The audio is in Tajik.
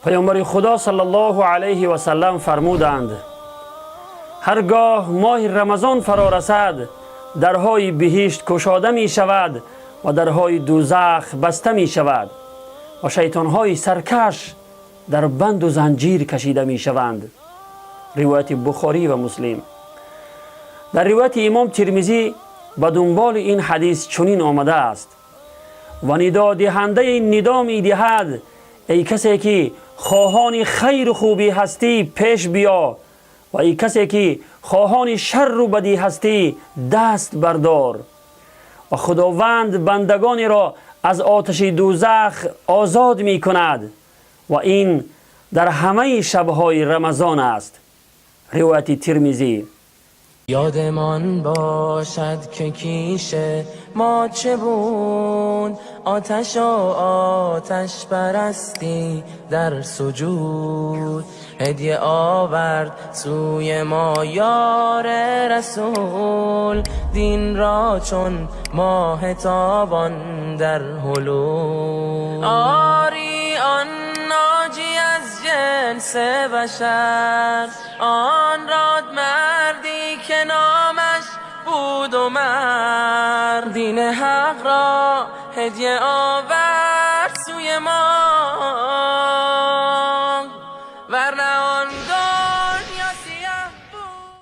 Паёмбари Худо саллаллоҳу алайҳи васаллам фармуданд: ҳаргоҳ моҳи Рамазон фаро расад, дарҳои биҳишт кушода мешавад ва дарҳои дӯзах баста мешавад ва шайтонҳои саркаш дар банду занҷир кашида мешаванд. Ривояти Бухорӣ ва Муслим. Дар ривояти имом Термизӣ ба дунболи ин ҳадис чунин омадааст: ва нидодиҳандаи нидо медиҳад: эй касе ки хоҳони хайру хубӣ ҳастӣ, пеш биё, ва эй касе ки хоҳони шарру бадӣ ҳастӣ, даст бардор. Ва Худованд бандагонеро аз оташи дӯзах озод мекунад ва ин дар ҳамаи шабҳои Рамазон аст. Ривояти Термизӣ. یادمان باشد که کیش ما چه بود، آتش و آتش پرستی در سجود. هدیه آورد سوی ما یار رسول، دین را چون ماه تابان در حلول. آری، آن ناجی از جنس بشر، آن راد مردی که نامش بود عمر، دین حق را هدیه آورد سوی ما.